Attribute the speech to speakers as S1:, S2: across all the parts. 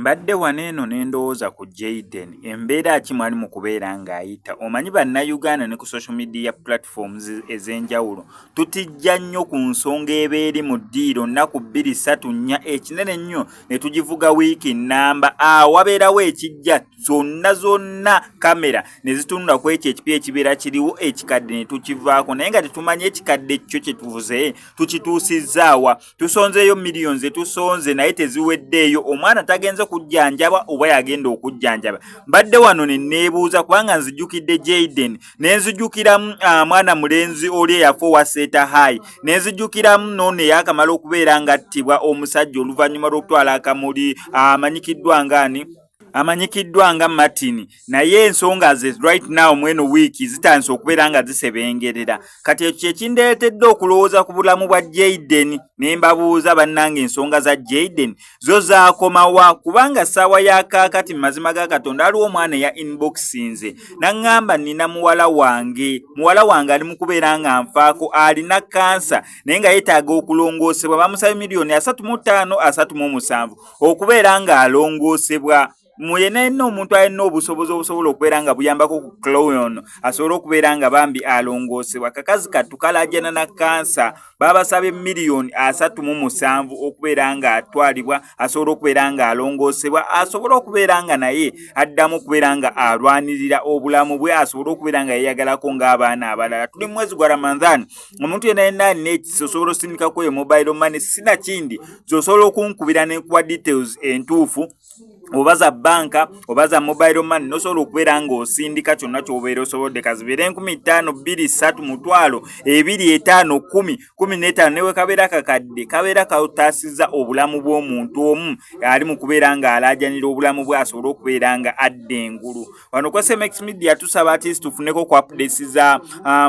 S1: Mbadde wano eno ne ndowooza ku Jayden, embeera ki mw'ali mu kubeera ng'ayita. Omanyi Bannayuganda ne ku social media platforms ez'enjawulo tutijja nnyo ku nsonga eba eri mu ddiiro nnaku bbiri, ssatu, nnya, ekinene ennyo ne tugivuga wiiki nnamba. Awo wabeerawo ekijja zonna zonna kamera ne zitunula ku ekyo ekipya ekibeera kiriwo, ekikadde ne tukivaako, naye nga tetumanyi ekikadde kyo kye tuvuze tukituusizza wa. Tusonzeeyo miliyoni ze tusonze naye teziweddeeyo, omwana tagenze kujjanjaba oba yagenda okujjanjaba. Mbadde wano ne neebuuza kubanga nzijukidde Jayden, ne nzijukiramu mwana mulenzi oli eyafa owa Seeta High, ne nzijukiramu n'ono eyakamala okubeera ng'attibwa omusajja oluvannyuma lw'okutwala akamuli amanyikiddwa ng'ani, amanyikiddwa nga Martin, naye ensonga ze right now mweno wiiki zitandise okubeera nga zisebengerera. Kati ekyo kyekindeetedde okulowooza ku bulamu bwa Jayden, ne mbabuuza bannange, ensonga za Jayden zo zaakomawa? Kubanga ssaawa ya kaakati, mu mazima ga Katonda, aliwo omwana eya inboxinze n'aŋŋamba, "Nina muwala wange, muwala wange ali mu kubeera nga nfaako, alina kansa naye nga yeetaaga okulongoosebwa." Bamusabye miliyoni 35 37 okubeera ng'alongoosebwa. Muyena yenna omuntu alina obusobozi obusobola okubeera nga buyambako ku Chloe ono asobole okubeera nga bambi alongoosebwa. Kakazi kattu kalajana na kansa, babasabye miliyoni 37 okubeera ng'atwalibwa asobole okubeera ng'alongoosebwa, asobole okubeera nga naye addamu okubeera nga alwanirira obulamu bwe, asobole okubeera nga yeeyagalako ng'abaana abalala. Tuli mu mwezi gwa Ramadhan. Omuntu yenna yenna alina ekisa osobola osindikako eyo mobile money, sinakindi zosobola okunkubira nenkuwa details entuufu, oba za banka oba za mobile money, nosobola okubeera ng'osindika kyonna ky'obeera osobodde, kazibeere 5000, 2, 3, 1,000, 2, 5, 10, 15, newe kabeera kakadde, kabeera kataasizza obulamu bw'omuntu omu ali mu kubeera ng'alaajanira obulamu bwe asobole okubeera nga adda engulu. Wano ku SMX Media tusaba at least tufuneko ku updates za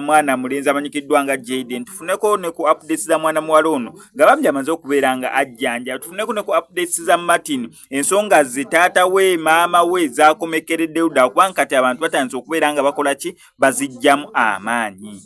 S1: mwana mulenzi amanyikiddwa nga Jayden, tufuneko ne ku updates za mwana muwala ono nga bambi amaze okubeera nga ajjanja, tufuneko ne ku updates za Martin, ensonga ze taata we, maama we zakomekereddeyo ddala, kubanga kati abantu batandise okubeera nga bakola ki, bazijjamu amaanyi.